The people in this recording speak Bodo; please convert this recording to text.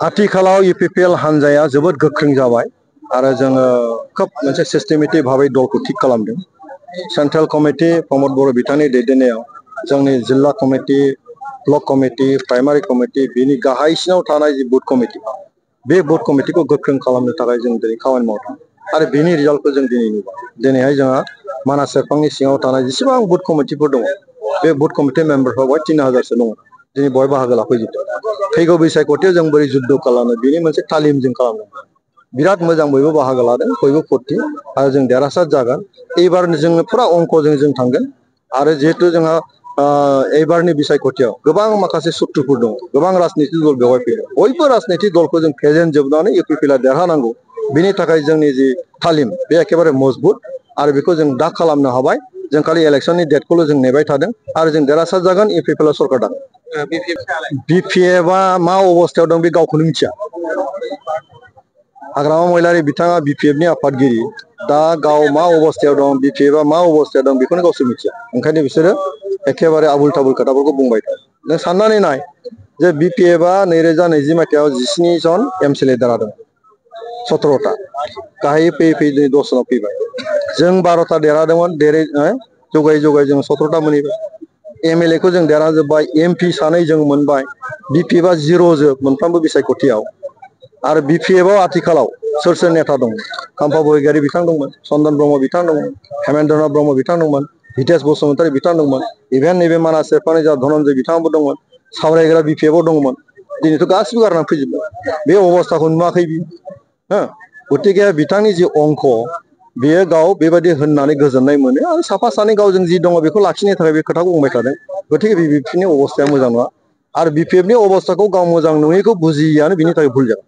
आथिखालाव इउपिपिएल हानजाया जोबोद गोख्रों जाबाय आरो जोङो खोब मोनसे सिस्टेमेटिक भाबै दलखौ थिक खालामदों। सेन्ट्रेल कमिटि प्रमद बर' बिथांनि दैदेननायाव जोंनि जिल्ला committee, block committee, primary committee, बिनि गाहायसिनाव थानाय जि बुथ कमिटि, बे बुथ कमिटिखौ गोख्रों खालामनो थाखाय जों दिनै खामानि मावदों आरो बिनि रिजाल्टखौ जों दिनै नुबाय। दिनैहाय जोंहा मानास सेरफांनि सिङाव थानाय जेसेबां बुथ कमिटिफोर दङ, बे बुथ कमिटि मेम्बारफ्रा बेवहाय 3000सो दङ। दिनै बेवहाय बाहागो लाफैजोबदों। फैगौ बैसागुआव जों बोरै जुद्ध खालामो बेनि मोनसे तालिम जों खालामदों। बिराद मोजां, बयबो बाहागो लादों, बयबो फुरथि आरो जों देरहासार जागोन। एबार जोङो फुरा अंकजों जों थांगोन आरो जिहेतु जोंहा एबारनि बिसायख'थियाव गोबां माखासे सुथ्रुफोर दङ, गोबां राजनितिक दल बेवहाय फैदों। बयबो राजनितिक दलखौ जों फेजेनजोबनानै इउपिपिएलआ देरहानांगौ, बिनि थाखाय जोंनि जि तालिम बे एखेबारे मजबुत आरो बेखौ जों दा खालामनो हाबाय। जों खालि इलेक्सननि डेटखौल' जों नेबाय थादों आरो जों देरहासार जागोन, इउपिपिएलआ सरकार दागोन। बिपिएफआ मा अबस्थायाव दं बे गावखौनो मिथिया। हाग्रामा महिलारि बिथाङा बिपिएफनि आफादगिरि, दा गाव मा अबस्थायाव दं, बिपिएफआ मा अबस्थायाव दं बेखौनो गावसोर मिथिया। ओंखायनो बिसोरो एखेबारे आबुल ताबुल खोथाफोरखौ बुंबाय थायो। नों साननानै नाय जे बिपिएफआ 2020 मायथाइयाव 17 जन एमसिएलए देरहादों, 17टा, गाहायै फैयै फैयै दिनै 10 जनाव फैबाय। जों 12टा देरहादोंमोन, जगायै जगायै जों 17टा मोनहैबाय। एमएलएखौ जों देरहाजोब्बाय, एमपि 2 जों मोनबाय। बिपिएफआ 0 जोब मोनफ्रोमबो बिसायख'थियाव। आरो बिपिएफआव आथिखालाव सोर सोर नेता दं? खाम्फा बरगयारी बिथां दंमोन, चन्दन ब्रह्म बिथां दंमोन, हेमेन्द्रनाथ ब्रह्म बिथां दंमोन, हितेश बसुमतारी बिथां दंमोन, इभेन नैबे मानास सेरफांनि जा धनन्जय बिथाङाबो दंमोन, सावरायग्रा बिपिएफआव दंमोन। दिनैथ' गासिबो गारनानै फैजोबबाय। बे अबस्थाखौ नुवाखै बियो। गतिके बिथांनि जि अंक, बेयो गाव बेबायदि होननानै गोजोननाय मोनो आरो साफा सानै गावजों जि दङ बेखौ लाखिनो थाखाय बे खोथाखौ बुंबाय थादों। गतिके बिपिएफनि अबस्थाया मोजां नङा आरो बिपिएफनि अबस्थाखौ गाव मोजां नङैखौ बुजियैआनो बिनि थाखाय भुल जादों।